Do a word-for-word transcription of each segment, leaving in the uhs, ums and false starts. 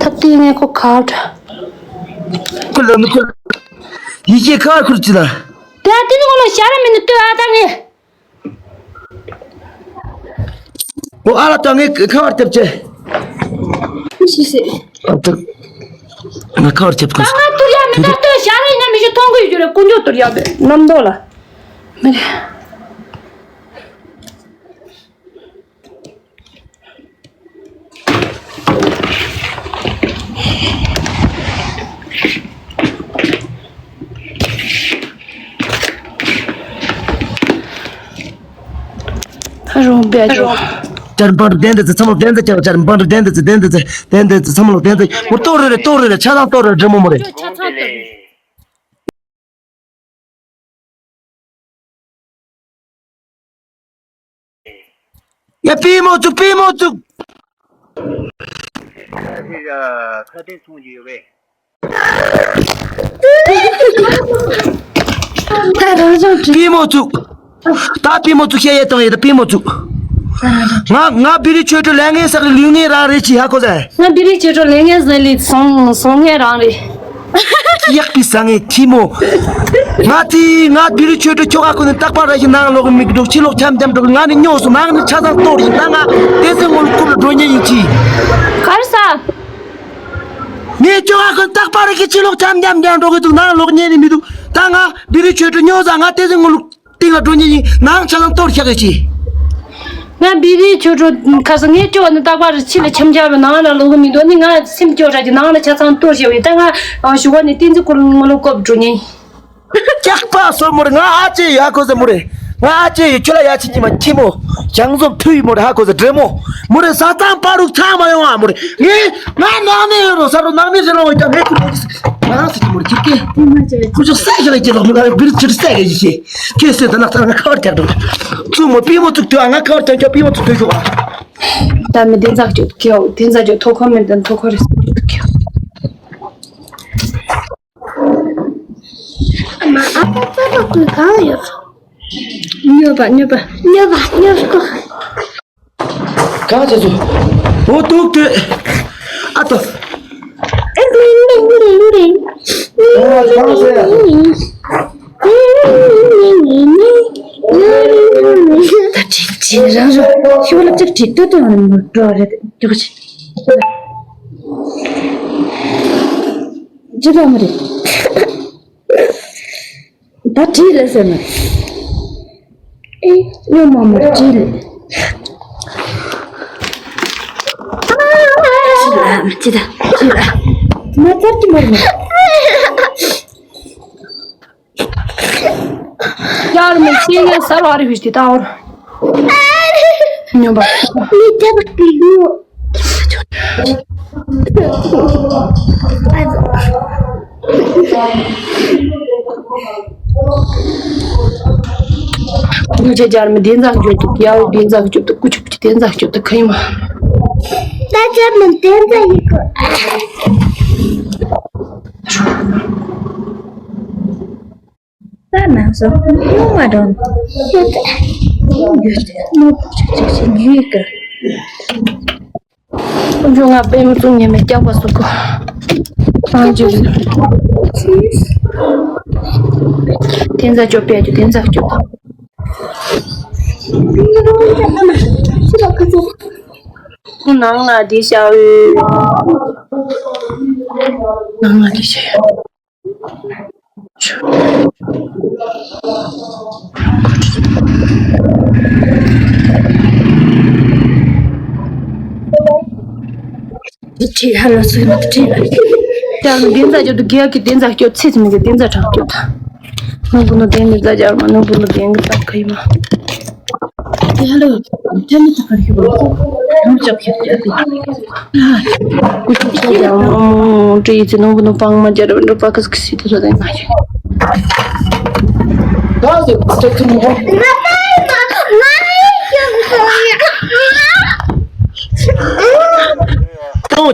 ཐབས་དེ་ངས་ཁོ་ཁ་བྲ། ཁོ་ལ་ནི་ཁོ་ཡིད་ཆེས་ཁ་བར་ཁུར་ཅི་ལ། དེ་ཨ་དེ་ནི་ངོ་ལ་ཤ་ར་མི་ནི་ལྟོས་ཨ་ད་ངས། ཨོ་ཨ་ལ་ད་ངས་ཁ་བར་ཐེབས་ཆེ། ཤི་ཤི། ཨ་ད་ང་ཁ་བར་ཐེབས་ད་ཁུར། ང་ལྟོས་ཡ་མི་ད་ལྟོས་ཤ་ར་ཡིན་ན་མི་ཤི་མཐོང་གི་ཡོད་རེད་ཀུན་འཇོག་ལྟོས་ཡ་བས་རྣམ་རྟོག་ལ། མི་རེད། ཨ་རོ་བེ་ཅོ། ཅར་འབངས་རུ་བདེན་འདི་ཚེ་ཚང་མ་བདེན་འདི་ཅར་ཅར་འབངས་རུ་བདེན་འདི་ཚེ་བདེན་འདི་ཚེ་བདེན་འདི་ཚེ་ཚང་མ་ལ་བདེན་འདི་མོ་ལྟོ་རེ་རེ་ལྟོ་རེ་རེ་ཆ་ཚང་ལྟོ་རེ་འདྲེ་མོ་མོ་རེ། ཆ་ཚང་ལྟོ་རེ། ཡ་པི་མོ་བཙུགས་པི་མོ་བཙུགས། ཁ་དན་ཚོང་གི་ཡོད་པས། ད་རང་སྦྱོང་བྲིས། པི་མོ་བཙུགས། ད་པི་མོ་བཙུགས་བཤད་ཡས་བཏང་ཡས་ད་པི་མོ་བཙུགས། ང་ང་བི་རི་ཆོས་སྒྲོན་ལས་ངན་བསགས་ལུས་ངན་རང་རེད་ཅི་ཧ་གོ་ཟེར། ང་བི་རི་ཆོས་སྒྲོན་ལས་ངན་བསགས་ལུས་སོང་སོང་ངན་རང་རེད། ཡག་པའི་བཟང་ངན་ཐི་མོ། ང་ཐི་ང་བི་རི་ཆོས་སྒྲོན་ཁྱོ་ག་ཁོ་ནི་རྟག་པར་ར་ཞིག་ནང་ལོག་མི་འགྲོ་ཕྱི་ལོག་འཆམ་འཆམ་འགྲོ་གི་ང་ནི་སྨྱོ་སོང་ནང་ནི་ཆ་ཚང་གཏོར་ཞིག་ད་ང་དེ་ཚེ་ངོ་ལ་རྐུབ་ལ་འགྲོ་ཉེན་ཡིན་ཅི། གར་ས། ངས་ཁྱོ་ག་ཁོ་རྟག་པར་ར་ཞིག་ཕྱི་ལོག་འཆམ་འཆམ་འཆམ་འགྲོ་གི་འདུག་ནང་ལོག་ཉན་ནི་མི་འདུག་ད་ང་བི་རི་ཆོས་སྒྲོན་སྨྱོ་ས་ང་དེ་ཚེ་ངོ་ལ། སྟེང་ལ་འགྲོ་ཉེན་ཡིན་ནའང་ཆ་ཚང་གཏོར་བཞག་ཡོད་ཅི། ང་བི་རི་ཆོས་སྒྲོན་ཁ་སང་ངས་སྐྱོ་བ་ནི་རྟག་པར་ཕྱི་ལ་འཆམ་འཆམ་ནང་ལ་ལོག་གི་མི་འདུག་ནི་ང་སེམས་སྐྱོ་དྲགས་ཀྱི་ནང་ལ་ཆ་ཚང་གཏོར་བཞག་ཡོད་ད་ང་ཞུ་བ་ནི་བསྟན་འཛིན་སྐོར་ངོ་ལོག་སྐོར་འགྲོ་ཉེན། སྐྱག་པ་སོར་མོ་རེ་ང་ཨ་ཅེ་ཡོད་ཨ་ཁོ་ཟེར་མོ་རེ་ང་ཨ་ཅེ་ཡོད་ཁྱོད་ལ་ཡ་ཆི་ཉི་མ་ཁྱི་མོ་བྱང་འཛོམས་ཐུ་ཡི་མོ་རེ་ཧ་ཁོ་ཟེར་འདྲེ་མོ་མོ་རེ་ས་ཏང་པ་རུག་ཚང་མ་ཡོང་ཨ་མོ་རེ་ངས་ང་ནང་ནས་ཡོད་རོ་ས་རུ་ནང་ནས་རེ་རོ་ཡོད་ཀྱང་ངས་ཁུ་རེ་ང་རང་ཟེར་གྱི་མོ་རེ་ཁྱི་སྐད་ཁུ་ཆུ་སད་ཞིག་ལ་སྐྱེ་ལོག་མི་ང་བིར་ཆུ་སད་གི་ཡི་ཤེས་ཁྱེད་སེ་ད་ལག་ཚང་ང་ཁ་བར་རྒྱག་འགྲོ་བཙུན་མོ་པི་མོ་བཙུགས་དུས་ཨ་ང་ཁ་བར་རྒྱག་ཁྱོད་པི་མོ་བཙུགས་དུས་ཤོག་ཨ། ད་མི་བདེན་ཚགས་ཁྱོད་ཁྱེའོ་བདེན་ཚགས་ཁྱོད་ཐོ་ཁོ་མི་འདོན་ཐོ་ཁོ་རེ་ཟེར་ཁྱོད་ཁྱེའོ། ཨ་མ་ཨ་ཕ་ཕ་ཕ་ཁོས་གང་ཡོད། སྨྱོ་པ་སྨྱོ་པ། སྨྱོ་པ་སྨྱོ་པ། གང་བྱེད་ཚུལ། འོ་འདུག་སྟེ། ཨ་ཏོ། ཨོ་གང་ཟེར། ད་ཁྲིད་ཁྲིད་རང་རང་ཤི་བ་ལ་ཅིག་ཁྲིད་ལྟོས་ལྟོས་འགྲོ་རེད་འགྲོ་ཆེ། ཇི་ལ་མ་རེད། ད་བྲིས་ལ་ཟེར་ན། ཨེ་སྨྱོ་མ་མ་བྲིས་ལ། ཅི་ལ་ཅི་ད་ཅི་ལ། མ་ཚར་གྱི་མ་རེད། ཡར་མི་ཤེས་ངན་ས་ལ་རི་བིས་ཏི་ཏའོར། སྨྱོན་པ། མི་ཚར་གྱི་མ། ངོ་ཅེ་ཅར་མི་བདེན་འཛག་འགྱོད་དུ་ཀྱའོ་བདེན་འཛག་འགྱོད་དུ་ཀུ་ཆུ་ཀུ་ཆུ་བདེན་འཛག་འགྱོད་དུ་ཁ་ཡིན་མ། ད་ཅར་མི་བདེན་འཛག་ཡིན་གོ། ད་ནང་སོ་སྨྱུག་མ་འགྲོ། ཡོད་དེ། ཡོད་དེ་སྨྱུག་ཅིག་ཅིག་ཅིག་ཡོད་གི། ཁོང་ཚོ་ང་པད་མ་བཙུགས་ཉན་མེད་སྐྱག་པ་བཟོ་གོ། ཨང་ཅི་རེད། བདེན་འཛག་སྐྱོབ་པས་ཀྱི་བདེན་འཛག་སྐྱོབ་དང་། ཁོང་ནང་ལ་བསྡད་བཞག་ཡོད། ནང་ལ་བསྡད་བཞག་ཡོད། ཁྲིད་ཧ་ལོ་སུ་ཡིན་ཁྲིད་ལ། ཀྱང་བདེན་རྫ་རྒྱབ་ཏུ་རྒྱལ་གྱི་བདེན་རྫ་སྐྱོབ་ཚེ་ཚེ་མི་གི་བདེན་རྫ་དྲག་སྐྱོབ་དང་། ནོར་བུ་ནོར་བདེན་གྱི་རྫ་རྒྱབ་མ་ནོར་བུ་ནོར་བདེན་གྱི་རྫ་ཁ་ཡིན་མ། དེ་ཧ་ལོ། ཐལ་མི་ཐག་གར་ཤོག་གོ། ནོར་ལྕགས་ཤོག་ཀྱག་གི། ཀུ་ཤུ་ཆ་ཡང་མོ་མོ་བྲིས་ཡིན་ཚེ་ནོར་བུ་ནོར་སྤང་མ་རྒྱ་ར་བ་འགྲོ་པ་ཀི་སི་ཀི་སི་དེ་ཚོ་དེ་ང་ཡིན། ད་ཟེར་ཁོ་ཚོ་ཚུར་མི་འགྲོ། ང་ད་ཡིན་མ་ང་ཡིན་ཤོག་གོ་ཡ། ཏང་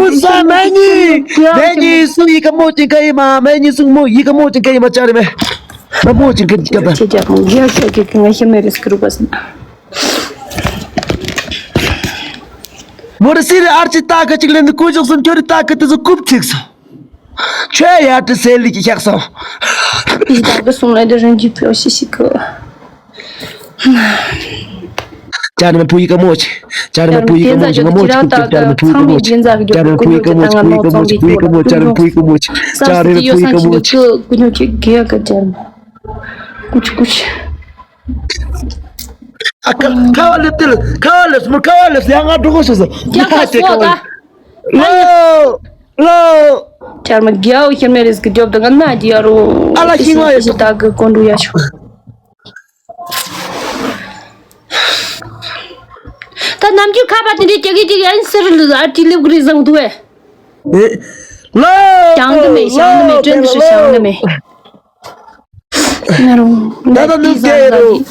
བུ་ས་མ་ཉི། མ་ཉི་སུ་ཡི་ག་མོ་ཅིག་ག་ཡི་མ། མ་ཉི་སུ་མོ་ཡི་ག་མོ་ཅིག་ག་ཡི་མ་ཅར་མེ། ན་མོ་ཅིག་ག་ཅི་ག་ད། ཅི་ཅག་མོ་རྒྱ་ཤོག་གི་ང་ཤི་མེ་རེ་སྐུ་རུ་པ་སི། མོ་རེ་སི་རེ་ཨར་ཅི་ཏ་ག་ཅིག་ལེན་དུ་ཀུ་ཅོག་སུམ་ཁྱོ་རི་ཏ་ག་དུ་སུ་ཀུབ་ཅིག་སོ། ཁྱོད་ཡར་དྲི་སེ་ལི་གི་ཤག་སོང་། ཡི་དྭགས་ཀྱི་གསུང་ལ་དེ་རིན་གྱིས་ཕུལ་ཤི་ཤི་གི། ཅར་མ་བུ་ཡི་ག་མོ་ཆེ། ཅར་མ་བུ་ཡི་ག་མོ་ཆེ། ང་མོ་ཆེ་ཀུབ་ཅེ། ཅར་མ་བུ་ཡི་ག་མོ་ཆེ། ཅར་མ་བུ་ཡི་ག་མོ་ཆེ། བུ་ཡི་ག་མོ་ཆེ། བུ་ཡི་ག་མོ་ཆེ། ཅར་མ་བུ་ཡི་ག་མོ་ཆེ། ཅར་མ་བུ་ཡི་ག་མོ་ཆེ། ཀུ་ཉོ་ཁྱེད་གེ་ཡ་ག་ཅར་མ། ཀུ་ཆུ་ཀུ་ཆུ། ཨ་ཁ་ཁ་བ་ལེབ་ཏེ་ལ་ཁ་བ་ལེབ་སྨུར་ཁ་བ་ལེབ་ཡ་ང་འགྲོ་གོ་ཤོག་སོ། ཡ་ཁ་ཅེ་ཁ་བ་ལེབ། ལོ། ལོ། ཅར་མ་རྒྱའོ་ཤར་མེ་རེས་ཀྱི་རྒྱོབ་དང་ང་ན་རྒྱ་རོ། ཨ་ལ་ཤིང་བ་ཡོད། ཞི་ད་གི་ཀོན་འགྲོ་ཡ་ཤོག་ད་ནམ་རྒྱུན་ཁ་པ་དེ་འདྲའི་རྒྱ་གི་རྒྱ་གི་ཨན་སེར་ལ་ཨ་ཏི་ལེབ་གི་རེ་བཟང་འདུག་ཨེ། ལོ། ཞང་དུ་མེ་ཞང་དུ་མེ་ཀྲེན་དུ་ཤི་ཞང་དུ་མེ། ད་ད་ནུབ་སྟེ་རུ།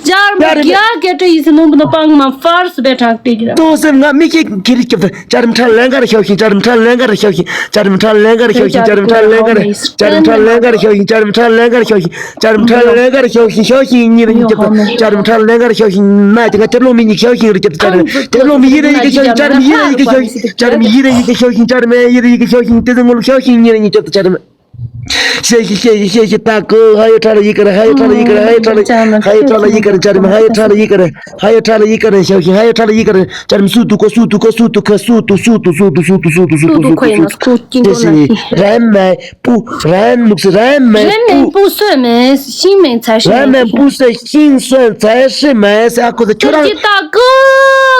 ཅར་མ་རྒྱ་སྐད་ཡིག་སི་ནོམ་ནོ་པང་མ་ཧྥར་སི་བེ་ཁྲག་སྟེ་གི་ར། ཏོ་སེམས་ང་མི་ཁྱེད་ཁྱེད་རིག་སྐྱོབ་ཏེ། ཅར་མ་ཁྲ་ལན་གར་ཤོག་ཤིང་། ཅར་མ་ཁྲ་ལན་གར་ཤོག་ཤིང་། ཅར་མ་ཁྲ་ལན་གར་ཤོག་ཤིང་། ཅར་མ་ཁྲ་ལན་གར། ཅར་མ་ཁྲ་ལན་གར་ཤོག་ཤིང་། ཅར་མ་ཁྲ་ལན་གར་ཤོག་ཤིང་། ཅར་མ་ཁྲ་ལན་གར་ཤོག་ཤིང་། ཤོག་ཤིང་གཉིས་རེ་གཉིས་སྐྱོབ་ཏེ། ཅར་མ་ཁྲ་ལན་གར་ཤོག་ཤིང་། ན་ཅི་ང་ཅར་ལོ་མི་གཉིས་ཤོག་ཤིང་རེ་སྐྱོབ་ཏེ། ཅར་མ་ཅར་ལོ་མི་ཡི་རེ་ཡི་གེ་ཤོག་ཤིང་། ཅར་མ་ཡི་རེ་ཡི་གེ་ཤོག་ཤིང་། ཅར་མ་ཡི་རེ་ཡི་གེ་ཤོག་ཤིང་། ཅར་མ་ཡི་རེ་ཡི་གེ་ཤོག་ཤིང་། ཏེ་ཏེ་ངོ་ལོ་ཤོག་ཤིང་གཉིས་རེ་གཉིས་སྐྱོབ་ཏེ། ཅར་མ། ཤེས་ཤིག་ཤེས་ཤིག་ཤེས་ཤིག་ད་ཀོ། ཧ་ཡོ་ཁྲ་ལ་ཡི་ཀ་ར། ཧ་ཡོ་ཁྲ་ལ་ཡི་ཀ་ར། ཧ་ཡོ་ཁྲ་ལ་ཡི་ཀ་ར། ཧ་ཡོ་ཁྲ་ལ་ཡི་ཀ་ར། ཅར་མ་ཧ་ཡོ་ཁྲ་ལ་ཡི་ཀ་ར། ཧ་ཡོ་ཁྲ་ལ་ཡི་ཀ་ར། ཤོག་ཤིག་ཧ་ཡོ་ཁྲ་ལ་ཡི་ཀ་ར། ཅར་མ་སུ་ཏུ་ཀོ། སུ་ཏུ་ཀོ། སུ་ཏུ་ཁ། སུ་ཏུ་སུ་ཏུ་སུ་ཏུ་སུ་ཏུ་སུ་ཏུ་སུ་ཏུ་སུ་ཏུ་སུ་ཏུ་སུ་ཏུ། ཤེས་ཤིག་རན་མེ་པུ། རན་ནུག་སི་རན་མེ། རན་མེ་པུ། སོད་མེ་ཤིང་མེ་ཚ་ཤི། རན་མེ་པུ་སོད་ཤིང་སོད་ཚ་ཤི་མེ་ཟེར། ཨ་ཁོ་ཚོ་ཁྱོད་རང་། ཀྱི་ད་ཀོ།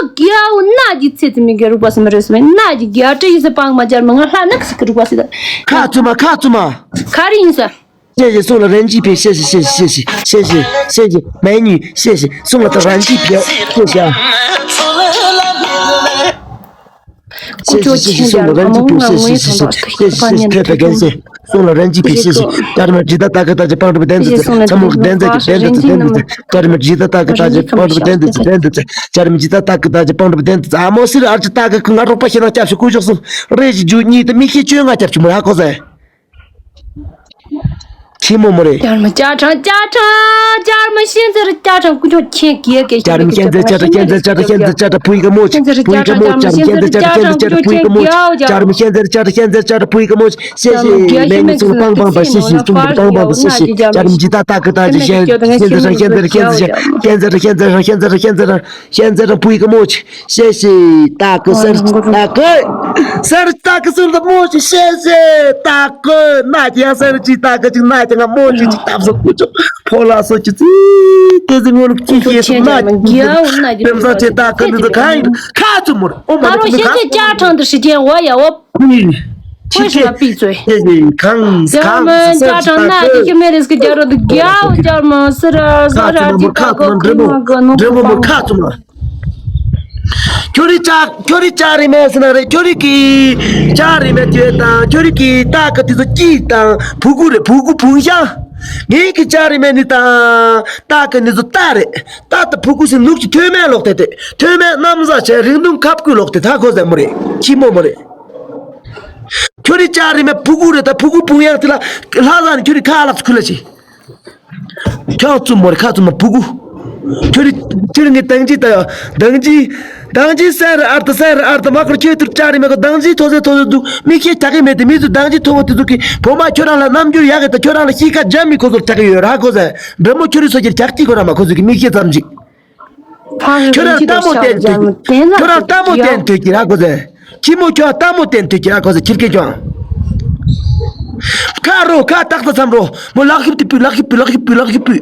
རྒྱའུ་ན་གྱི་ཚེ་ཚེ་མི་དགེ་རུག་པ་སི་མི་རེ་སི་མེ་ན་གྱི་རྒྱ་ཏྲི་ཡི་སི་པང་མ་ཅར་མ་ང་ལྷ་ནག་སི་ཀི་རུག་པ་སི་ད། ཁ་ཚུ་མ། ཁ་ཚུ་མ། ག་རེ་ཡིན་ཟེར། ཤེས་ཤིག་སོང་ལ་རན་ཅི་ཕི། ཤེས་ཤིག་ཤེས་ཤིག་ཤེས་ཤིག་ཤེས་ཤིག་ཤེས་ཤིག་མེ་ཉུ། ཤེས་ཤིག་སོང་ལ་ད་རན་ཅི་ཕི། ཤེས་ཤིག་ཤེས་ཤིག་ཤེས་ཤིག་སོང་ལ་རན་ཅི་ཕི། ཤེས་ཤིག་ཤེས་ཤིག་ཤེས་ཤིག་ཐོད་པའི་རྒན་ཤེས། སོང་ལ་རན་ཅི་ཕི། ཤེས་ཤིག་ཅར་མ་ཇི་ད་ད་གི་ད་ཇི་པང་གྲུབ་བདེན་འཛིན་ཚེ་ཚ་མོ་བདེན་འཛིན་གྱི་བདེན་འཛིན་ཚེ་བདེན་འཛིན་ཚེ། ཅར་མ་ཇི་ད་ད་གི་ད་ཇི་པང་གྲུབ་བདེན་འཛིན་ཚེ་བདེན་འཛིན་ཚེ། ཅར་མ་ཇི་ད་ད་གི་ད་ཇི་པང་གྲུབ་བདེན་འཛིན་ཚེ། ཨ་མོ་སིར་ཨར་ཅི་ད་གི་ཁུ་ང་རོགས་པ་ཤེས་ན་སྐྱབས་སུ་སྐུ་ཞོགས་སུ། རེ་ཞིག་རྒྱུ་གཉིས་དུ་མི་ཤེས་བཅོས་ང་སྐྱབས་ཆུ་མོ་ཡ་ཁོ་ཟེ། ཁྱི་མོ་མོ་རེད། ཡར་མ་ཅ་ཁྲང་ཅ་ཁྲང་ཅར་མ་ཤེས་ཟེར་ཅ་ཁྲང་ཀུ་ཅོ་ཁྱེད་ཀྱིས་ཀྱིས་ཅར་མ་ཤེས་ཟེར་ཅ་ཁྲང་ཤེས་ཟེར་ཅ་ཁྲང་ཤེས་ཟེར་ཅ་ཁྲང་ཕུ་ཡི་ག་མོ་ཆི་ཕུ་ཡི་ག་མོ་ཅར་མ་ཤེས་ཟེར་ཅ་ཁྲང་ཅ་ཁྲང་ཕུ་ཡི་ག་མོ་ཅར་མ་ཤེས་ཟེར་ཅ་ཁྲང་ཤེས་ཟེར་ཅ་ཁྲང་ཕུ་ཡི་ག་མོ་ཅི་ཤེས་ཤེས་མེད་ནི་ཚུར་པང་པང་པ་ཤེས་ཤེས་ཚུར་པང་པང་པ་ཤེས་ཤེས་ཅར་མ་ཇི་ད་ད་གི་ད་ཇི་ཤེས་ཤེས་ཟེར་ཤེས་ཟེར་ཤེས་ཟེར་ཤེས་ཟེར་ཤེས་ཟེར་ཤེས་ཟེར་ཤེས་ཟེར་ཕུ་ཡི་ག་མོ་ཆི། ཤེས་ཤེས་ད་གི་སར་ད་གི་སར་ད་གི་སུར་ད་མོ་ཆི་ཤེས་ཤེས་ད་གི་ན་ཀྱང་སར་ཅི་ད་གི་ཅིག་ན་ཀྱང་ང་མོ་ཆི་ཅིག་ཏབ་སོ་ཀུ་ཅོ་ཕོ་ལ་སོ་ཅི་ཙི་ཏེ་ཟི་ངོ་ལུག་ཅི་ཤེས་སུ་ན་ཀྱང་དེམ་ས་ཆེ་ད་གི་ནི་ད་ག་ཡིན་ཁ་ཚུ་མོར་ཨོ་མ་ད་ཤེས་ཤེས་ཅ་ཁྲང་དུ་ཧྲི་ཅན་འོ་ཡ་འོ། ཁྱི་ཁྱི་ཁྱི་ཁྱི་གང་གང་ཟེར་མ་ཅ་ཁྲང་ན་ཀྱི་ཁྱི་མེ་རེས་ཀྱི་རྒྱ་རོ་དུ་རྒྱ་འོ་ཅར་མ་སི་ར་སོ་ར་ཅི་ད་གོ་ཁུ་མ་གོ་ནོ་ཁུ་པང་ཁ་ཚུ་མ། ཁྱོད་རི་ཅག་ཁྱོད་རི་ཅག་རི་མེད་ཟེར་ན་རེད། ཁྱོད་རི་གི་ཅག་རི་མེད་ཁྱོད་དང་ཁྱོད་རི་གི་ཏག་གི་དེ་ཚོ་སྐྱིད་དང་ཕུ་གུ་རེད། ཕུ་གུ་བུང་ཤ། ངའི་གི་ཅག་རི་མེད་ནི་དང་ཏག་གི་ནི་ཚོ་ཏག་རེད། ཏག་ཏག་ཕུ་གུ་སི་ནུག་ཅི་ཐོན་མེད་ལོག་དེ་དེ་ཐོན་མེད་གནམ་ས་ཆེ་རིང་ཐུང་ཁབ་ཀུ་ལོག་དེ་ད་ཁོ་ཟེར་མོ་རེད། ཁྱི་མོ་མོ་རེད། ཁྱོད་རི་ཅག་རི་མེད་ཕུ་གུ་རེད། ད་ཕུ་གུ་བུང་ཡག་དེ་ལ་ལྷ་ས་ནི་ཁྱོད་རི་ཁ་ལག་ཁུ་ལ་ཆེ། ཁྱོད་ཚུ་མོར་ཁ་ཚུ་མ་ཕུ་གུ། ཁྱོད་རི་ཁྱོད་རི་ངའི་དང་ཅི་ད་ཡ་དང་ཅི། དང་ཅི་སེར་ཨར་ད་སེར་ཨར་ད་མ་ཁར་ཁྱོད་ཐུར་ཅག་རི་མེད་གོ་དང་ཅི་ཐོ་སེ་ཐོ་སེ་འདུག་མི་ཁྱེད་ཅག་གི་མེད་དེ་མི་ཚུ་དང་ཅི་ཐོ་བ་དེ་ཚུ་གི་བོ་མ་ཁྱོད་རང་ལ་རྣམ་འགྱུར་ཡག་གི་ད་ཁྱོད་རང་ལ་ཤི་ཁ་ཇམ་མི་ཁོ་ཚོར་ཅག་གི་ཡོད་ར་ཁོ་ཟེ། འདྲ་མོ་ཁྱོད་རི་སོ་ཁྱེར་ཅག་ཅི་ཁོ་ར་མ་ཁོ་ཚུ་གི་མི་ཁྱེད་ཙམ་ཅིག་ཁྱོད་རང་ལྟ་མོ་བསྟན་ཐོས་ཀྱི། ཁྱོད་རང་ལྟ་མོ་བསྟན་ཐོས་ཀྱི་ར་ཁོ་ཚེ། ཁྱི་མོ་ཁྱོད་ལྟ་མོ་བསྟན་ཐོས་ཀྱི་ར་ཁོ་ཚེ་ཁྱི་སྐད་ཀྱང་། ཁ་རོ་ཁ་ཏག་ཏག་མཚམས་རོ། མོ་ལག་ཤུབ་ཏི་པུ་ལག་ཤུབ་པུ་ལག་ཤུབ་པུ་ལག་ཤུབ་པུ།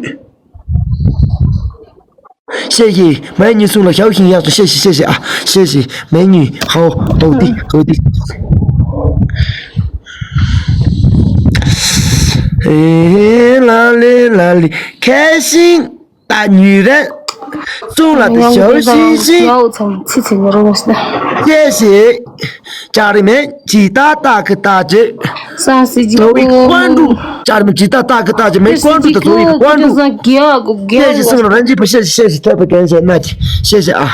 ཤེས་ཀྱི་མའི་ཉིན་སུང་ལ་ཞའོ་ཤིང་ཡག་སོ་ཤེས་ཤི་ཤེས་ཤི་ཨ་ཤེས་ཤི་མའི་ཉིན་ཧའོ་ཏོ་ཏི་ཏོ་ཏི། ཨེ་ལ་ལེ་ལ་ལེ་ཁེ་ཤིང་། ད་ཉུལ་རན། གཙུག་ལག་ཏུ་ཞབས་ཞིང་ཞིང་། ཡའོ་ཚང་ཚི་ཚི་ཉོ་རོ་བ་སི་ད། ཅེས་ཤིག་ཅག་རི་མེད་ཇི་ཏག་ཏག་གི་ཏག་ཅེ། ས་སི་ཇི་ལོ་བི་ཀོན་ཀྲུ། ཅག་རི་མེད་ཇི་ཏག་ཏག་གི་ཏག་ཅེ་མེ་ཀོན་ཀྲུ་དུ་ཚོ་ཡི་ཀོན་ཀྲུ། ཅེས་ཤིག་སོང་ལ་རན་ཇི་པ་ཤེས་ཤིག་ཤེས་ཤིག་ཐོད་པ་གན་ཤེས་ན་ཅི་ཤེས་ཤིག་ཨ།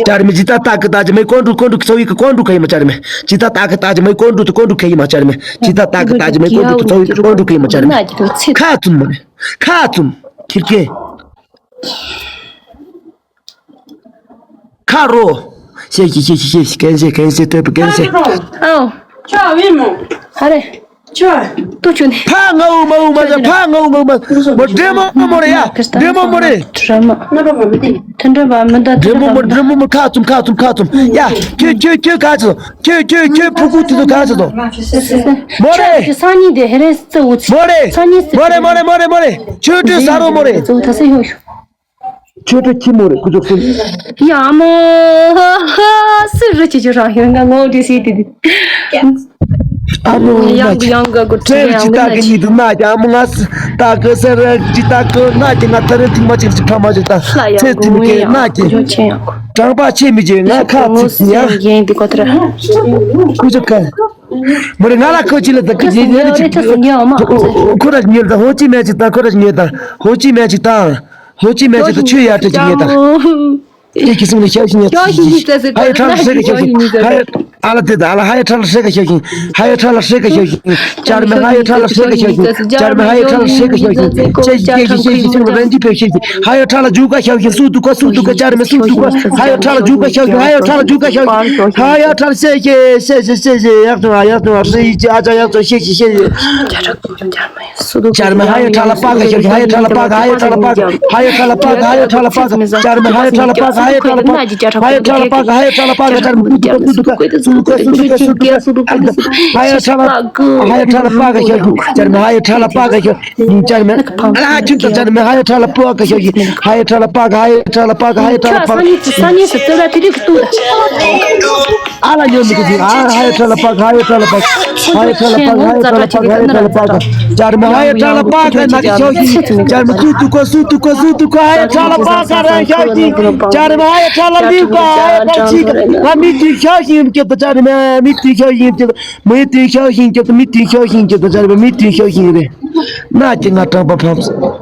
ཅག་རི་མེད་ཇི་ཏག་ཏག་གི་ཏག་ཅེ་མེ་ཀོན་ཀྲུ་ཀོན་ཀྲུ་ཚོ་ཡི་ཀོན་ཀྲུ་ཁ་ཡི་མ་ཅག་རི་མེད་ཇི་ཏག་ཏག་གི་ཏག་ཅེ་མེ་ཀོན་ཀྲུ་དུ་ཀོན་ཀྲུ་ཁ་ཡི་མ་ཅག་རི་མེད་ཇི་ཏག་ཏག་གི་ཏག་ཅེ་མེ་ཀོན་ཀྲུ་དུ་ཚོ་ཡི་ཀོན་ཀྲུ་ཁ་ཡི་མ་ཅག་རི་མེད་ཁ་ཙུམ་མ་རེད་ཁ་ཙུམ་ཁིར་ཀེ། ཁ་རོ། ཤེས་ཤིག་ཤེས་ཤིག་ཤེས་ཤིག་གན་ཤེས་གན་ཤེས་ཐོད་པ་གན་ཤེས། ཨོ། ཁྱོད་ཨ་བི་མོ། ཧ་རེ། ཁྱོད། ཏུ་ཆུ་ནི། ཕ་ང་འུ་མ་འུ་མ་ཟ་ཕ་ང་འུ་མ་འུ་མ། མོ་འདྲེ་མོ་མོ་རེ་ཡ། འདྲེ་མོ་མོ་རེ། འདྲེ་མོ་མོ་མོ་རེ། འདྲེ་མོ་མོ་འདྲེ་མོ་མོ་ཁ་ཙུམ་ཁ་ཙུམ་ཁ་ཙུམ་ཡ། ཁྱོད་ཁྱོད་ཁྱོད་ག་ཚོད། ཁྱོད་ཁྱོད་ཁྱོད་ཕུ་གུ་དེ་ཚོ་ག་ཚོད་དང་། མོ་རེ། སང་ཉིན་དེ་ཧེ་རེ་སི་ཚེ་འུ་ཚེ། མོ་རེ། སང་ཉིན་སི། མོ་རེ་མོ་རེ་མོ་རེ་མོ་རེ། ཁྱོད་ཁྱོད་ཟ་རོ་མོ་རེ། ཚེ་འུ་ཐ་སེ་ཡོ་ཤུ། ཁྱོད་ཁྱོད་ཁྱི་མོ་རེ་ཁུ་ཚོགས་སུ། ཡ་མོ། སི་རི་ཁྱི་ཁྱི་རང་ཧེ་རེ་ང་ངོ་དེ་སི་དེ་དེ། ཨ་མོ་ཡང་གི་ཡང་གི་གོ་ཚེ་ཡང་གི་ན་ཅི་ཏག་གི་ཉིད་དུ་ན་ཅི་ཨ་མོ་ང་སི་ཏག་གི་སེ་ར་ཅི་ཏག་གི་ན་ཅི་ང་ཐ་རེ་ཐིག་མ་ཅིག་ཅིག་ཕ་མ་ཅིག་ཏ་ལ་ཡང་ཚེ་གི་ཚིག་མི་ངོ་ཡང་ན་ཅི་ཇོ་ཆེན་ཡང་གོ། གྲངས་པ་ཆེ་མི་ཅི་ང་ཁ་ཚིག་ཡང་ཡིན་དི་གོ་ཐ་ར་ཁུ་ཅི་ཁ་མོ་རེ་ང་ལ་ཁོ་ཅི་ལ་ཏ་གི་ཅི་ཉེ་ཉེ་ཅི་ཁོ་ར་ཉེ་ལ་ཧོ་ཅི་མེ་ཅི་ཏ་ཁོ་ར་ཉེ་ཏ་ཧོ་ཅི་མེ་ཅི་ཏ་ཧོ་ཅི་མེ་ཅི་ཏ་ཆོས་ཡར་ཏྲ་ཅི་ཉེ་ཏ། ཁྱེད་ཀྱི་སེམས་ལ་ཤ་ཞེན་ཡོད། ཤ་ཞེན་ཡོད་ཟེར་ཧ་ཡ་ཁྲ་ལ་ཧྲེ་ག་ཤ་ཞེན། ཧ་ཡ་ཨ་ལ་དེ་ད་ཨ་ལ་ཧ་ཡ་ཁྲ་ལ་ཧྲེ་ག་ཤ་ཞེན། ཧ་ཡ་ཁྲ་ལ་ཧྲེ་ག་ཤ་ཞེན། ཅར་མེ་ཧ་ཡ་ཁྲ་ལ་ཧྲེ་ག་ཤ་ཞེན། ཅར་མེ་ཧ་ཡ་ཁྲ་ལ་ཧྲེ་ག་ཤ་ཞེན། ཤ་ཞེན་ཤ་ཞེན་ཤ་ཞེན་ཤ་ཞེན་རང་གི་ཕེབས་ཤ་ཞེན། ཧ་ཡ་ཁྲ་ལ་རྒྱུག་ག་ཤ་ཞེན། སུ་དུ་ག་སུ་དུ་ག་ཅར་མེ་སུ་དུ་ག་ཧ་ཡ་ཁྲ་ལ་རྒྱུག་ག་ཤ་ཞེན། ཧ་ཡ་ཁྲ་ལ་རྒྱུག་ག་ཤ་ཞེན། ཧ་ཡ་ཁྲ་ལ་ཤ་ཞེན་ཤ་ཞེན་ཤ་ཞེན་ཡག་ཏུ་ཡག་ཏུ་ཧྲི་ཡི་ཅི་ཨ་ཅག་ཡག་ཏུ་ཤ་ཞེན་ཤ་ཞེན། ཅར་མེ་ཧ་ཡ་ཁྲ་ལ་པ་ག་ཤ་ཞེན། ཧ་ཡ་ཁྲ་ལ་པ་ག་ཧ་ཡ་ཁྲ་ལ་པ་ག་ཧ་ཡ་ཁྲ་ལ་པ་ག་ཧ་ཡ་ཁྲ་ལ་པ་ག་ཅར་མེ་ཧ་ཡ་ཁྲ་ལ་པ་ག་ཧ་ཡ་ཁྲ་ལ་པ་ག་ཧ་ཡ་ཁྲ་ལ་པ་ག་ཧ་ཡ་ཁྲ་ལ་པ་ག་ཅར་མེ་སུ་དུ་ག་སུ་དུ་ག་སུ་དུ་ག་སུ་དུ་ག་ཧ་ཡ་ཁྲ་ལ་ཧ་ཡ་ཁྲ་ལ་པ་ག་ཤ་ཞེན། ཅར་མེ་ཧ་ཡ་ཁྲ་ལ་པ་ག་ཤ་ཞེན། ཅར་མེ་ཨ་ལ་ཧ་ཁྱིམ་ཚ་ཅར་མེ་ཧ་ཡ་ཁྲ་ལ་པ་ག་ཤ་ཞེན། ཧ་ཡ་ཁྲ་ལ་པ་ག་ཧ་ཡ་ཁྲ་ལ་པ་ག་ཧ་ཡ་ཁྲ་ལ་པ་ག་སང་ཉིན་སུ་ཏུ་ལ་ཏི་རིག་ཏུ་ད། ཨ་ལ་ཉོ་མི་གི་ཨ་ཧ་ཡ་ཁྲ་ལ་པ་ག་ཧ་ཡ་ཁྲ་ལ་པ་ག་ཧ་ཡ་ཁྲ་ལ་པ་ག་ཧ་ཡ་ཁྲ་ལ་པ་ག་ཧ་ཡ་ཁྲ་ལ་པ་ག་ཅར་མེ་ཧ་ཡ་ཁྲ་ལ་པ་ག་ན་གི་ཤ་ཞེན། ཅར་མེ་སུ་དུ་ག་སུ་དུ་ག་སུ་དུ་ག་ཧ་ཡ་ཁྲ་ལ་པ་ག་ར་ཤ་ཞེན། ཅར་མེ་ཧ་ཡ་ཁྲ་ལ་ལི་ག་ཧ་ཡ་ཁྲ་ལ་ཅི་ག་ང་མི་དུ་ཤ་ཞེན་གི་ད། ཅར་མེ་མི་དུ་ཤ་ཞེན་གི་ད། མི་དུ་ཤ་ཞེན་གི་ད། མི་དུ་ཤ་ཞེན་གི་ད། ཅར་མེ་མི་དུ་ཤ་ཞེན་རེད། ན་ཅི་ང་གྲངས་པ་ཕམ་སོང་།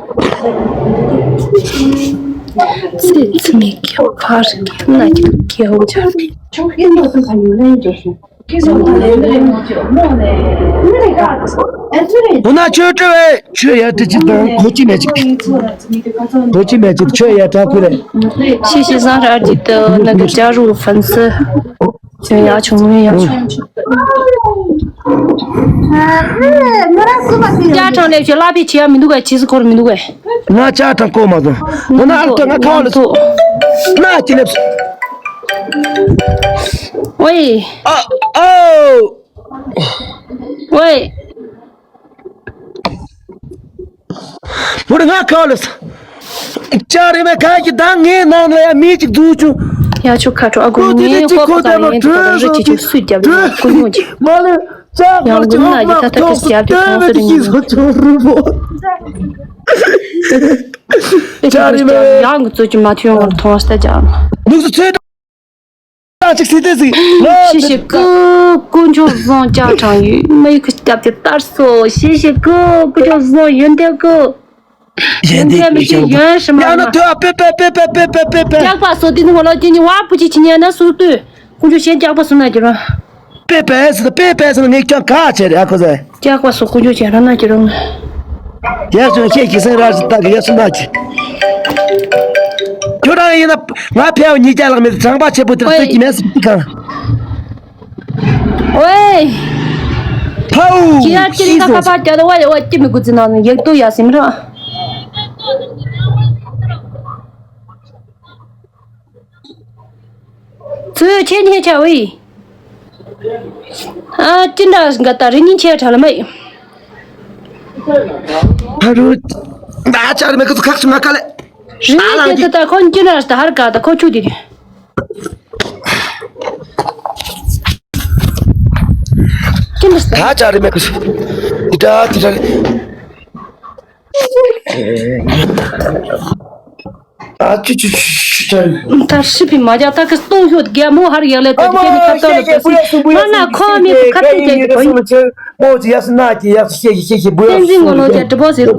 ཚེ་ཚེ་མི་སྐྱོ་བར་ན་ཅི་སྐྱེ་བོ་ཆགས། འོ་ན་ཆོས་སྤྲོ་བས་ཆོས་ཡར་དྲི་ཅི་དང་གོ་ཅི་མེད་ཅིག་གོ་ཅི་མེད་ཅིག་ཆོས་ཡར་དྲ་ཁུ་རེད། ཤེས་ཤེས་བཟང་ར་ཅིག་ཏུ་ནི་གི་ཅ་རུ་ཧྥན་སི། ཅི་ཡག་ཆུང་ངུ་ཡག་ཆུང་། ཅ་གྲང་ལེབ་ཤོག་ལག་པས་བྱེད་ཡ་མི་འདུག་གས། བྱེད་སུ་འཁོར་མི་འདུག་གས། ང་ཅ་གྲང་གོ་མ་སོང་། འོ་ན་ཨ་ལྟོ་ང་ཁ་བ་ལ་སོང་། ན་ཅི་ལེབ་སོང་། ཝེ། ཨ་ཨོ། ཝེ། མོ་རེ་ང་ཁ་ལ་ས། ཅ་རེ་མེ་ཁ་ཅི་ད་ངའི་ནང་ལ་ཡ་མི་ཅིག་འཛུལ་བྱུང་། ཡ་ཆུ་ཁ་ཁྲོ་ཨ་ཁོ་ཁོ་དེ་ངའི་དེ་ཅི་ཁོ་ཁོ་ད་ད་ནོ་ངའི་དུ་ག་ད་ལ་ཅི་ཅིག་སུས་རྒྱབ་ཡོད་ཁོ་ཉོ་ཅི། མ་ལེ་ཅ་ཁོ་ཅི་ཨོ་མ་ཐོག་སུ་ཏེ་མེ་དེ་ཤི་སོ་ཅོ་རུ་བོ། ཅ་རེ་མེ་ཡང་གི་ཚོ་ཅི་མ་ཐུ་ཡོང་བར་མཐོང་བ་ས་ཅག་ནུག་སུ་ཚོད། ཅིག་སྲིད་དེ་ཟིག་ཤི་ཤི་ཀུ། དཀོན་མཆོག་བཟང་ཅག་གྲང་ཡོད་མ་ཡུ་གུ་སྐྱབས་ཀྱི་ལྟར་སོ། ཤི་ཤི་ཀུ། དཀོན་མཆོག་བཟང་ཡོན་ཏན་ཀུ། ཡོན་ཏན་མི་ཤེས་ཡོན་ཧྲི་མ་ཡ་ན་མ། ཐོ་པེ་པེ་པེ་པེ་པེ་པེ་པེ། སྐྱག་པ་སོ་དེ་ནི་ངོ་ལོ་ཅི་ཉི་བ་པུ་ཅི་ཆི་ཉན་ན་སུ་ཏུ། དཀོན་མཆོག་གཞན་སྐྱག་པ་སོ་ན་གྱུར་རོ། པེ་པེ་སི་པེ་པེ་སི་ངས་ཀྱང་ག་ཆེ་རེ་ཨ་ཁོ་ཟེ། སྐྱག་པ་སོ་དཀོན་མཆོག་གཞན་ར་ན་གྱུར་རོ། ཡ་སོ་ཁྱེད་ཀྱི་སེམས་ར་ཞིག་ལྟ་གི་ཡ་སོ་ན་ཅི། ཁྱོད་རང་ཡིན་ན་ང་ཕལ་བ་ཉིས་བརྒྱ་ལྷག་མེད་དྲང་པ་ཆེ་པོ་དེར་ཨོའེ། སྟོད་ཀྱི་མེད་སྲིད་གང་། ཨོའེ། ཕའུ། ཁྱི་ཡ་ཁྱི་རི་ཁ་ཁ་པ་ཀྱ་དོ་བ་ཡ་བ་ཅི་མི་གུ་ཙི་ན་ནི་ཡག་ཏོ་ཡ་སིམ་ར། ཚུ་ཆེ་ཉེ་ཆ་བི། ཨ་ཅི་འདྲ་ག་ད་རི་ཉིན་ཆེ་ཁྲ་ལ་མ་ཡི། ཕ་རུ། ད་ཆ་རི་མེ་ཁ་ཁ་ཆུ་མ་ཁ་ལེ། རི་ཉིན་ཆེ་ད་ད་ཁོ་ཅི་འདྲ་ད་ཧར་ག་ད་ཁོ་ཆུ་དི་དི། ཅི་འདྲ་ད་ཆ་རི་མེ་ཁ་ཆུ། དི་ད་དི་ད། ཨ་ཅུ་ཅུ་ཅུ་ཅུ་ཅུ། ད་ཧྲི་ཕི་མ་རྒྱ་ད་ཀི་སྟོང་ཤོད་རྒྱ་མོ་ཧར་ཡག་ལེ་ད་ཀི་ནི་ཁ་ཏོ་ལ་ཏོ་སི་མ་ན་ཁོ་མི་ཁ་ཏོ་རྒྱ་ཀི་ཏོ་ཡི། མོ་ཅི་ཡག་སི་ན་ཅི་ཡག་སི་ཤེ་ཤེ་ཤེ་ཤེ་བུ་ཡག་སི། བསྟན་འཛིན་ངོ་ལོ་རྒྱ་གྲི་པོ་ཟེར།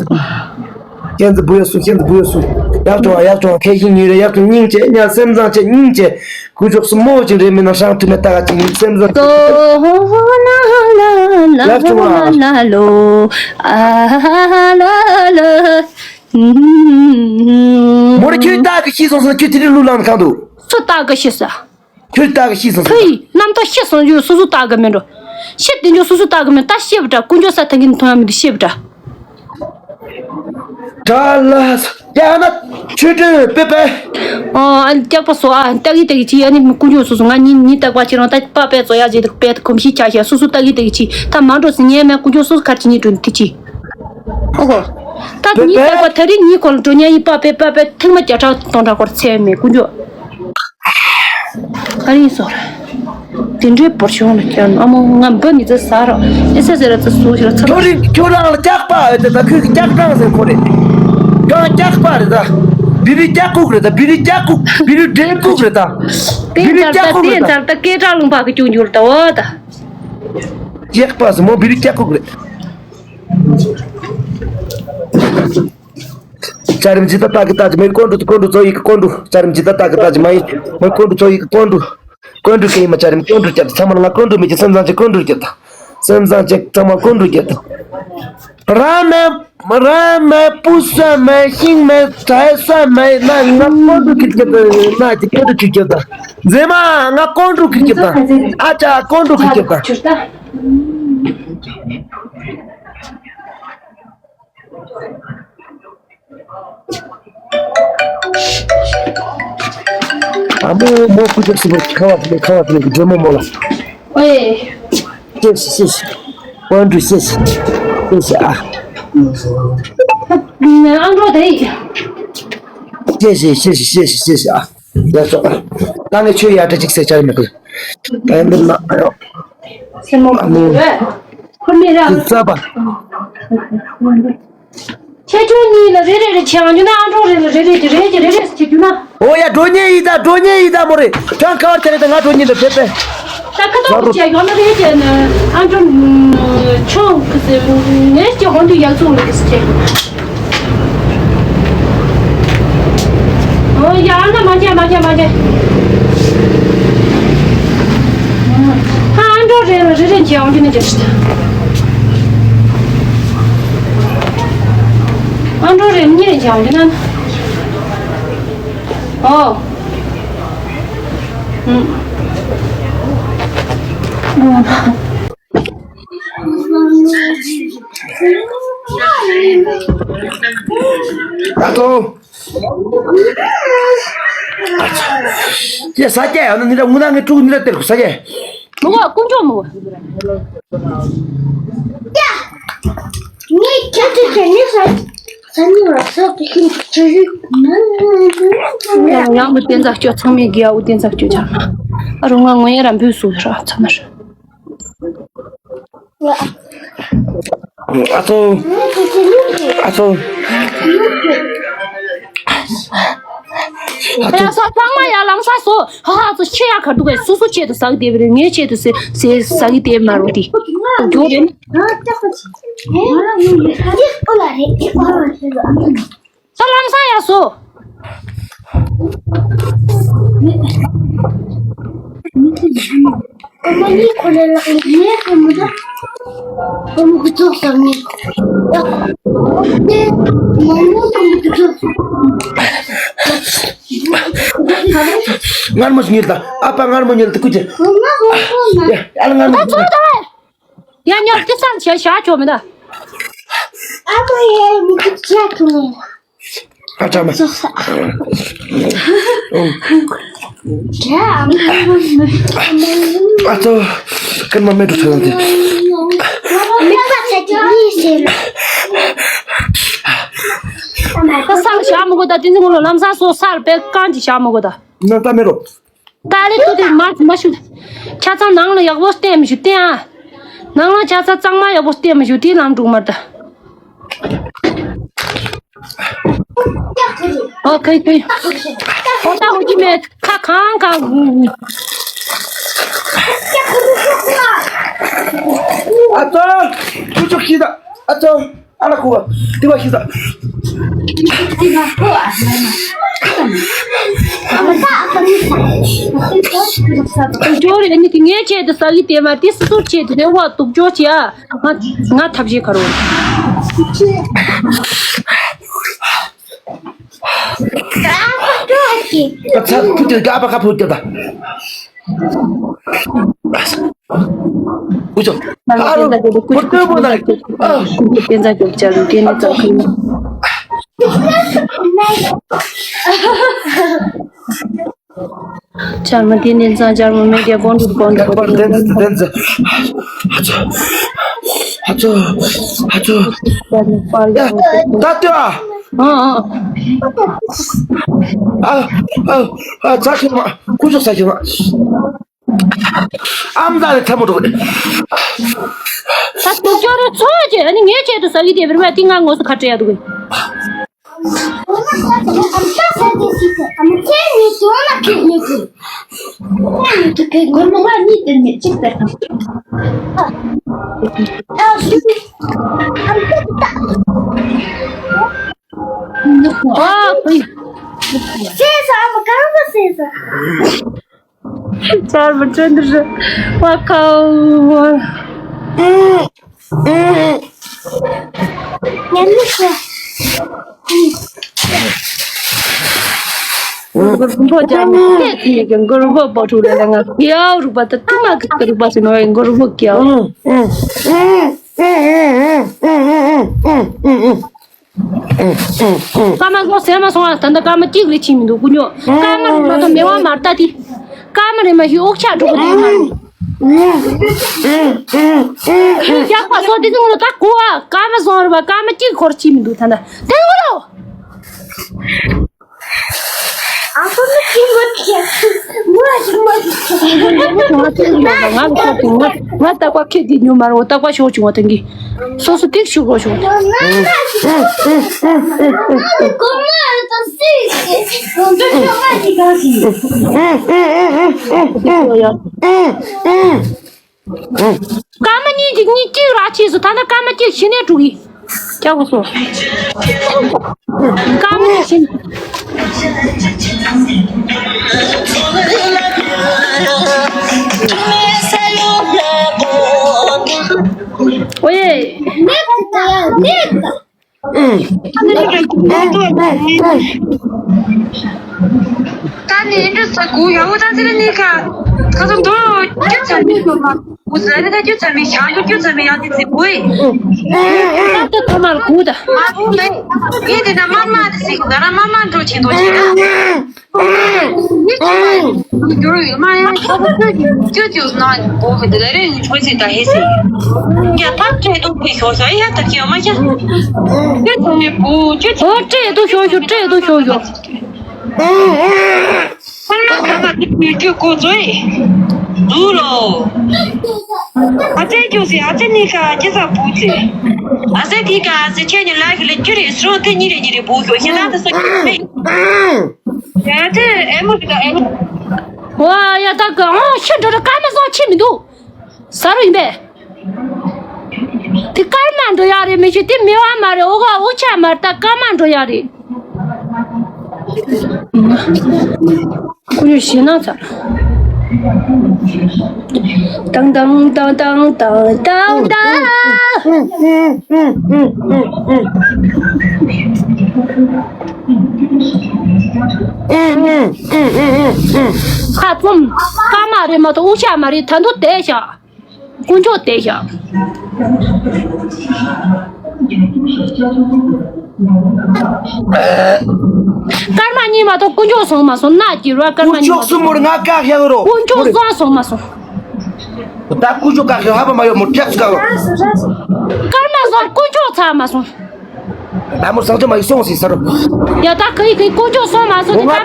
ཁྱེད་ཚོ་བུ་ཡག་སུ་ཁྱེད་ཚོ་བུ་ཡག་སུ། ཡག་ཅོ་ཡག་ཅོ་ཁེ་ཤི་ཉུ་རེ་ཡག་ཅོ་སྙིང་རྗེ་ཉ་སེམས་བཟང་ཆེ་སྙིང་རྗེ། ཀུ་ཅོག་སུ་མོ་ཅི་རེ་མི་ན་ཧྲང་ཐུ་མེ་ཏ་ག་ཅི་སེམས་བཟང་ཆེ། ཡག་ཅོ་ཨ། མོ་རེ་ཁྱོད་ལྟ་གི་ཤི་སོང་སོང་ཁྱོད་དེ་རིང་ལུས་ལངས་གང་འདུག་སུ་ལྟ་གི་ཤི་ས། ཁྱོད་ལྟ་གི་ཤི་སོང་སོང་། ཕུ་ཡི་རྣམ་རྟོག་ཤི་སོང་རྒྱུ་སུ་སུ་ལྟ་གི་མིན་འགྲོ། ཤི་དེ་འཇོག་སུ་སུ་ལྟ་གི་མིན་ད་ཤི་བ་འདྲ་དཀོན་མཆོག་ས་ཐང་གི་མཐོང་ཡ་མི་འདུག་ཤི་བ་འདྲ། དྲ་ལ་ཡ་ན་ཆོས་སྒྲོན་པེ་པེ། ཨོ་ཨ་ནི་སྐྱག་པ་སོ་ཨ་ལྟ་གི་ལྟ་གི་ཅི་ཡ་ནི་དཀོན་མཆོག་སུ་སུ་ང་ཉིན་ཉིན་རྟག་པ་ཁྱེད་རང་ད་པ་པེ་ཚོ་ཡ་ཟེར་དུ་པེ་གོམས་གཤིས་ཆ་ཤས་སུ་སུ་ལྟ་གི་ལྟ་གི་ཅི་ད་མ་འགྲོ་སི་ཉན་མེད་དཀོན་མཆོག་སུ་སུ་ཁར་ཅི་ཉིད་སྒྲོན་དེ་ཅི། ཨོ་ཧོ། ད་ཉིན་རྟག་པ་ད་རིང་ཉིན་གོང་ལ་འགྲོ་ཉན་ཡི་པ་པེ་པ་པེ་ཐེངས་མ་བརྒྱ་ཕྲག་སྟོང་ཕྲག་སྐོར་ཚད་མེད་དཀོན་མཆོག་ཨ་རིང་སོར། དེ་འདྲའི་བོར་ཤོང་ལ་སྐྱོན་ཨ་མོ་ང་འབུ་ནི་ཙི་ཟ་རོགས་ཨེ་ས་ཟེར་ར་ཙི་སུ་ཞིག་ར་ཚ། ཁྱོད་རིང་ཁྱོད་རང་ལ་སྐྱག་པ་ཨེ་ད་ད་ཁོས་སྐྱག་སྦྲང་ཟེར་ཁོ་རེད། གང་སྐྱག་པ་རེད་ད། བི་རི་སྐྱག་ཁུག་རེད་ད། བི་རི་སྐྱག་ཁུག་བི་རི་འབྲས་ཁུག་རེད་ད། དེ་བི་རི་ཚར་ད་སྐྱག་ཁུག་དེ་རེད་ད། ཚར་ད་སྐད་གྲགས་ལུང་པ་གི་ཅུང་འགྱུར་ད་འོ་ད། སྐྱག་པ་ཟེར་མོ་བི་རི་སྐྱག་ཁུག་རེད། ཅ་རིམ་ཇི་ལྟར་ལྟ་གི་ལྟ་གི་མེད་ཀོན་འགྲོ་ཀོན་འགྲོ་ཚོ་ཡི་གི་ཀོན་འགྲོ། ཅ་རིམ་ཇི་ལྟར་ལྟ་གི་ལྟ་གི་མ་ཡིན་མེད་ཀོན་འགྲོ་ཚོ་ཡི་གི་ཀོན་འགྲོ། ཀོན་འགྲོ་གི་ཡིན་མ་ཅ་རིམ་ཀོན་འགྲོ་སྐྱབས། ཚང་མ་ལ་ང་ཀོན་འགྲོ་མེད་ཀྱི་སེམས་བཟང་ཅིག་ཀོན་འགྲོ་སྐྱབས་དང་། སེམས་བཟང་ཅིག་ཚང་མ་ཀོན་འགྲོ་སྐྱབས་དང་། རང་མེད་རང་མེད་བུ་ས་མེད་ཤིང་མེད་གྲྭའི་ས་མེད་ན་ང་ཀོན་འགྲོ་གི་སྐྱབས་དང་། ན་ཅིག་ཀོན་འགྲོ་གི་སྐྱབས་དང་། མཛེས་མ་ང་ཀོན་འགྲོ་གི་སྐྱབས་དང་། ཨ་ཅག་ཀོན་འགྲོ་གི་སྐྱབས་དང་། ཨ་མོ་མོ་སྐུ་ཞབས་སུ་ཁ་བ་ཁ་བ་ཁ་བ་ཇོ་མོ་མོ་ལ། ཨོའེ། ཤེས་ཤེས་ཤེས། ཀོན་འགྲོ་ཤེས་ཤེས་ཤེས་ཤེས་ཨ། ཨང་གྲངས་དེ། ཤེས་ཤེས་ཤེས་ཤེས་ཤེས་ཤེས་ཤེས་ཤེས་ཨ། ཡ་ཆོག་ད་ངས་ཆོས་ཡ་བྲ་ཅིག་ཟེར་ཆ་རེ་མི་དགོས། ད་ཡིན་འདུག་ན་ཨ་ཡོ། སེམས་མོ་ཨ་མོ། ཁོ་མི་ར། དེ་རྩ་བ། ཆེ་ཆུང་གཉིས་ལ་རེ་རེ་རེ་བྱེད་ཨང་རྒྱུ་ན་ཨང་གྲངས་རེ་ལ་རེ་རེ་གྱི་རེ་གྱི་རེ་རེ་བྱེད་རྒྱུ་ན། ཨོ་ཡ་འགྲོ་ཉེ་ཡིན་ད་འགྲོ་ཉེ་ཡིན་ད་མོ་རེ། ཁྱོད་ཁ་བར་ཆ་རེ་ད་ང་འགྲོ་ཉེ་ད་བེ་བེ། ད་ཁ་ཐོག་བྱས་ཡོང་ན་རེ་བྱས་ན་ཨང་གྲངས་ཆུང་གི་ཟེར་ནས་ཀྱི་ཧོན་དུ་ཡག་ཚུགས་ལ་གི་ཟེར་བྱས། ཨོ་ཡ་ཨ་ན་མ་བྱས་མ་བྱས་མ་བྱས། ཧ་ཨང་གྲངས་རེ་ལ་རེ་རེ་བྱས་ཡོང་རྒྱུ་ན་བྱས་ཤི་ད། ཨང་གྲངས་རེ་གཉིས་རེ་བྱས་ཡོང་རྒྱུ་ན། ཨོ། ཨ་ཏོ། ཡ་ས་སྐྱ་ཡང་ན་ནི་ར་ངུ་ན་ངའི་ཕྲུ་གུ་ནི་ར་སྟེར་གོ་ས་སྐྱ། མོ་བ་ཀུན་སྤྱོད་མོ་བ། ངས་ཁྱེད་ཚོ་ཁྱེད་ནི་ས་ས་ནི་བ་ས་ཏུ་ཤིན་ཏུ་ཆེ་ཞུ། ཡང་མི་བསྟན་ས་སྐྱོ་ཚང་མས་དགེ་བ་བསྟན་ས་སྐྱོ་ཆགས་ན། ཨ་རུང་ང་ངོ་ཡ་ར་འབུས་སུ་ར་ཚ་ན་ར། ཨ་ཚོ། ཨ་ཚོ། ཨ་ཚོ། ལམ་སང་ཚང་མ་ཡ་ལམ་སང་སོ། ཧ་ཧ་ཚོ་ཆེ་ཡ་ཁ་འདུག་གས། སོ་སོ་ཆེད་དུ་ཟ་གི་བསྡད་པ་རེད། ངའི་ཆེད་དུ་ཟ་ཟ་ཟ་གི་བསྡད་མ་རུང་དེ། ཡོད་རེད། ད་ལམ་སང་ཡ་སོ། མངར་མོ་ཞིག་ཉོས་ད། ཨ་ཕ་མངར་མོ་ཉོས་ད་ཀུ་ཅི། ཡ་ཨ་ལ་མངར་མོ་ད་ཉོས་ད། ཚོ་ད་བས། ཡ་ཉོ་ཀི་སང་བྱས་བཞག་ཆོག་མི་ད། ཨ་མ་ཡེ་མི་ཀི་ཆ་ཐུང་། ཨ་ཅག་མ། ཚོ་ས། ཨ་ཚོ། ཀརྨ་མེད་དུ་ཐོན་ཏེ། མི་ཁ་ཆ་ཅི་ཡིན་ཟེར། ད་སར་བཞག་མི་དགོས་ད། དེ་ཚོ་ངོ་ལ་ལམ་སང་སོ་སར་པེ་རྐང་གཅིག་བཞག་མི་དགོས་ད། ན་ད་མེ་རོ། ཏཱ་ལི་ཏུ་དེ་མ་མ་ཞུ། ཆ་ཚང་ནང་ལ་ཡག་པོ་བསྟན་མི་ཞུ་བསྟན་ཨ། ནང་ལ་ཆ་ཚང་གཙང་མ་ཡག་པོ་བསྟན་མི་ཞུ་དེ་ལམ་འགྲོ་མར་ད། ཨོ་ཁེ་ཁེ། ཨོ་ད་ཧུ་ཅི་མེ་ཁ་གང་གང་། ཨ་ཙོ། ཁུ་ཆུ་ཤི་ད། ཨ་ཙོ། ཨ་ལ་ཁུ་བ། ཏི་བ་ཤི་ད། ཇོ་རེ་ནི་ངའི་ཆེད་དུ་ས་གི་དེ་མ་དེ་སུ་སུར་ཆེད་དུ་དེ་བ་དུག་ཇོ་ཆེ་ཨ། ང་ང་ཐབས་ཤེས་ག་རོ། ཨ་ཚ་ཕུ་ཏི་ཨ་པ་ཁ་ཕུ་ཏི་ད། ཨུ་ཅོ། ཨ་རོ། བུ་ཏོ་བུ་ད། ཨ། བསྟན་རྩ་རྒྱོབ་བྱ་རུ་དེ་ནི་ཙམ་ཁུལ། ཇར་མ་དེ་ནི་ཙང་ཇར་མ་མེ་རྒྱ་གོང་དུ་གོང་དུ་ལྷག་པར་བསྟན་འཛིན་བསྟན་འཛིན། ཧ་ཅོ། ཧ་ཅོ། ཧ་ཅོ། ད་ལྟོས་ཨ། ཨ་ཨ། ཨ་ཨ། ཚ་ཤི་མ། ཁུ་ཆོ་ཚ་ཤི་མ། ཨམ་ཟ་ལ་ཚ་མོ་འགྲོ་གི། ད་སྡུག་ཅག་རེ་ཚོ་ཅེ་ཨ་ནི་ངའི་ཆེད་དུ་ཟ་གི་དེ་བེར་མ་དེ་ང་ངོ་སོ་ཁ་བྲལ་ཡ་འདུག་གི། ཨ་ཕུ། ཟས་ཟ་ཨ་མ་གང་ཟ་ཟས་ཟ། ཆར་མ་ཆོད་འདི་རེད། བ་ཁའུ། ཉན་མི་ཤེས། མགོར་པོ་ཅང་ཏེ་ཏེ་གི་མགོར་པོ་པོ་ཕྲུག་ལ་ལ་ང་ཡའོ་རུག་པ་ད་ཏུ་མ་གི་རུག་པ་སི་ནོ་མགོར་པོ་ཀྱའོ། སྐར་མ་སོང་ཟེར་མ་སོང་ཨ། ད་ལྟ་སྐར་མ་གཅིག་ལས་ཕྱིན་མི་འདུག་ཀུ་ཉོ། སྐར་མ་རེ་མ་གཏོགས་མེ་བ་མར་ལྟ་དེ། སྐར་མ་རེ་མ་ཞིག་ཨོག་ཆག་འགྲོ་གི་འདུག་ང་རེ། ཡག་པ་སོ་དེ་ཚོ་ད་གོ་ཨ། སྐར་མ་སོང་རེ་བ་སྐར་མ་གཅིག་འཁོར་ཕྱིན་མི་འདུག་ད་ལྟ་དེ་ངོ་ལོ། ང་ལ་ཁྱོད་དེ་ཉོ་མ་རེད། ང་ལ་ཁྱོད་དེ་ཉོ་མ་རེད། ང་ལ་ཁྱོད་དེ་ཉོ་མ་རེད། ང་ལ་ཁྱོད་དེ་ཉོ་མ་རེད། ང་ལ་ཁྱོད་དེ་ཉོ་མ་རེད། སོ་སོ་ཏིག་ཤུ་གོ་ཤོག་སྐར་མ་གཉིས་ཀྱི་གཉིས་གཅིག་ར་ཆེས་སུ་ད་ནི་སྐར་མ་གཅིག་ཤི་ནས་དྲུག་ཡིན། ཀྱ་གོ་སོ། སྐར་མ་གཅིག་ཤི། ཨོ་ཡེ། ད་ནི་འདྲ་ས་གུ་ཡ་བོ་ད་ཚེ་ནི་ཁ་ཁ་ཚོ་དོ་རྒྱུ་ཚ་མི་ཤོ་མ་གུ་ཟ་རེ་ད་རྒྱུ་ཚ་མི་ཤ་རྒྱུ་རྒྱུ་ཚ་མི་ཡང་དེ་ཚེ་བུ་ཡི། ད་ལྟ་ཐོག་མར་གུ་ད། མ་བུ་མེ་ཡིན་དེ་ན་མ་མ་དེ་སི་གུ་ད་ར་མ་མ་འགྲོ་ཆེ་དོ་ཆེ་ད། ཡོད་ཡོད་མ་ཡང་ཁ་བ་ཁྱོད་ཀྱིས་ཁྱོད་ཀྱིས་ན་གོ་གི་དེ་ལ་རེ་ཡིན་ཆོས་ཚིག་ད་ཧེ་སི། ཡ་ཐབས་ཁྲེས་ཏོ་ཁོས་ཤོག་ཤོག་ཡ་ཐབས་ཁྱེད་མ་ཁྱེད། ཁྱོད་ཚང་མའི་བུ་ཁྱོད་ཚང་ཨོ་ཁྲེས་ཏོ་ཤོག་ཤོག་ཁྲེས་ཏོ་ཤོག་ཤོག་ཚང་མ་ག་ག་དེ་ཁྱོད་ཁྱོད་གོ་ཚོད། འདུག་ལོ། ཨ་ཙེ་ཁྱོད་སི་ཨ་ཙེ་ནི་ཁ་ཁྱེད་ཚ་བུ་ཚེ། ཨ་ཙེ་དེ་ཁ་ཨ་ཙེ་ཁྱེད་ཉི་ལ་གི་ལ་ཁྱོད་རེ་སྲོ་དེ་ཉི་རེ་ཉི་རེ་བུ་ཤོག་ཤེ་ད་དེ་སོ་ཁྱོད་མེད། ཡ་དེ་ཨེ་མོ་གི་ད་ཨེ་མོ། ཝ་ཡ་ད་ག་ཨང་ཤི་འགྲོ་ར་སྐར་མ་སོང་ཆི་མི་འདུག་ས་རུ་ཡིན་པས། དེ་སྐར་མ་འགྲོ་ཡ་རེད་མི་ཤེས། དེ་མི་བ་མ་རེད། ཨོ་ག་ཨོ་ཆ་མ་རེད། ད་སྐར་མ་འགྲོ་ཡ་རེད། ཁོ་ཉོ་ཞེ་ན་ཚ། དང་དང་དང་དང་དང་དང་དང་། ཁ་བཙུམ། སྐར་མ་རེད་མ་གཏོགས་དབུ་ཞྭ་མ་རེད། ད་དུང་བསྡད་ཤག་དཀོན་མཆོག་བསྡད་ཤག་སྐར་མ་གཉིས་མ་གཏོགས་དཀོན་མཆོག་སོང་མ་སོང་། ནག་གི་ར་སྐར་མ་དཀོན་གཉིས་མ་མཆོག་གཏོགས། གསུམ་མོར་ང་བཀག་བཞག་རོ། དཀོན་མཆོག་སོང་སོང་མ་སོང་། ད་དཀོན་མཆོག་བཀག་བཞག་ཧ་པ་མ་ཡོད་མོ་ཁྲེགས་བཀག་རོ། སྐར་མ་སོང་། དཀོན་མཆོག་ཚར་མ་སོང་། ད་མོ་སངས་ཆོས་མ་ཡི་སོང་ཟིན་ས་རོ། ཡ་ད་ག་ཡི་ག་ཡི་དཀོན་མཆོག་སོང་མ་སོང་། དེ་ང་སྐར་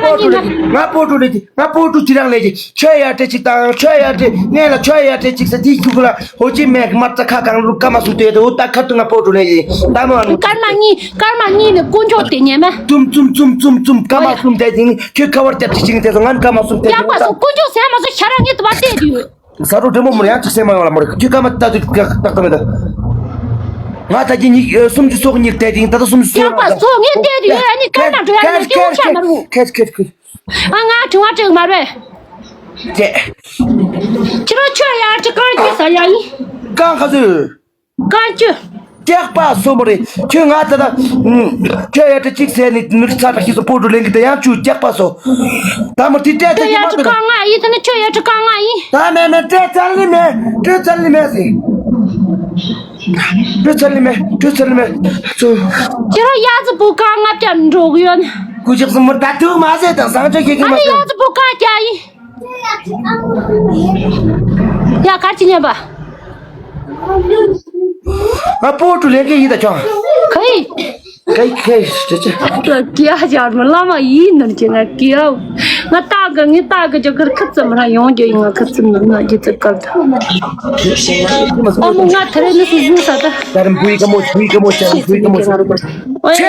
མ་པོ་གཉིས་ཏྲུ་ལེ་ང་པོ་ཏྲུ་ལེ་ང་པོ་ཏྲུ་ཁྱེད་རང་ལེ་ཅིག་ཆོས་ཡ་ཏྲེ་ཅིག་དང་ཆོས་ཡ་ཏྲེ་ངས་ལ་ཆོས་ཡ་ཏྲེ་ཅིག་ས་དེའི་རྒྱུག་ལ་ཧོ་ཅི་མེ་མར་ཙ་ཁ་གང་རུ་ཀ་མ་སུ་ཏེ་ཏེ་འོ་ད་ཁ་ཏུ་ང་པོ་ཏྲུ་ལེ་ཡི་ད་མོ་ཨ་ནུ། སྐར་མ་གཉིས་སྐར་མ་གཉིས་ནི་དཀོན་མཆོག་དེ་ཉན་མ། ཙུམ་ཙུམ་ཙུམ་ཙུམ་ཙུམ་ཀ་མ་སུམ་ཏེ་ཅིག་ཁྱོད་ཁ་བར་སྐྱབས་ཅིག་ཅིག་ཏེ་སོ་ང་ཀ་མ་སུམ་ཏེ་ཡག་པ་སོ་དཀོན་མཆོག་ཟེར་མ་སོ་ཤ་ར་ངེ་ཏུ་བ་ཏེ་དུ། ས་རུ་འབྲི་མོ་མོར་ཡང་ཅིག་སེམས་མ་ཡོང་ལ་མོར་ཁྱོད་ཀ་མ་ལྟ་དུས་ཀ་ཏག་ཏག་མེད་ད། ང་ད་ཀྱི་ཉིག་སུམ་ཅུ་སོགས་ཉིག་ཏེ་ཅིག་ད་ད་སུམ་ཅུ་སོགས་ཡག་པ་སོ་ངེ་ཏེ་དུ་ཡོད་ཨ་ནི་ཀ་མ་འགྲོ་ཡ་ནི་ཀྱོ་ཤ་མ་རུ། ཁེ་ཁེ་ཁེ། ཨ་ང་དྲི་བ་དྲི་མ་རེད། ཅེ། ཁྱི་རོ་ཆོས་ཡར་ཅི་གང་ཅི་ས་ཡ་ཡིན། གང་ག་ཚོད། གང་ཅི། སྐྱག་པ་སོ་མོ་རེད། ཁྱོད་ང་ད་ད། ཁྱོད་ཡ་ཏྲ་གཅིག་ཟེར་ནི་མི་རིགས་ཚ་དྲག་ཤི་སོ་པོ་འགྲོ་ལེན་གི་ད་ཡང་ཆུ་སྐྱག་པ་སོ། ད་མོ་དེ་སྤྲད་ད་ཁྱོད་ཡ་ཏྲ་གང་ང་ཡིན་ད་ནི་ཁྱོད་ཡ་ཏྲ་གང་ང་ཡིན། ད་མེ་མེ་སྤྲད་ཚར་ལི་མེ་སྤྲད་ཚར་ལི་མེ་ཟེར། སྤྲད་ཚར་ལི་མེ་སྤྲད་ཚར་ལི་མེ། ཚུ། ཁྱེད་རང་ཡ་ཙི་པུ་གང་ང་བཅར་འགྲོ་གི་ཡོད། ཀུ་ཅག་སུ་མོ་ད་དུ་མ་ཟེར་ད་བཟང་ཆ་ཁྱེད་ཀྱི་ཨ་མ་ནི་ཡ་ཙི་པུ་གང་བཅར་ཡིན། ཡ་གར་གྱི་ཉན་པ། ང་པོ་ཏྲུ་ལེན་གི་ཡིན་ད་ཁྱོད། ག་ཡི། ག་ཡི་ག་ཡི་ཅེ་ཅེ། ལ་ཀྱ་ཡར་མ་བླ་མ་ཡིན་ནམ་ཅེ་ང་ཀྱ། ང་ཏག་ གི་ངའི་རྟ་གི་རྒྱུ་ཁར་ཁུར་ཙམ་ར་ཡོང་རྒྱུ་ཡིན། ང་ཁུར་ཙམ་ནི་ང་རྒྱུ་ཙི་གར་ད། ཨ་མོ་ང་ཐ་རེ་ནི་སུ་ཟིན་ས་ད། ད་རིམ་བུའི་ཀ་མོ་བུའི་ཀ་མོ་ཆ་བུའི་ཀ་མོ་ཆ། ཨོ་ཡ།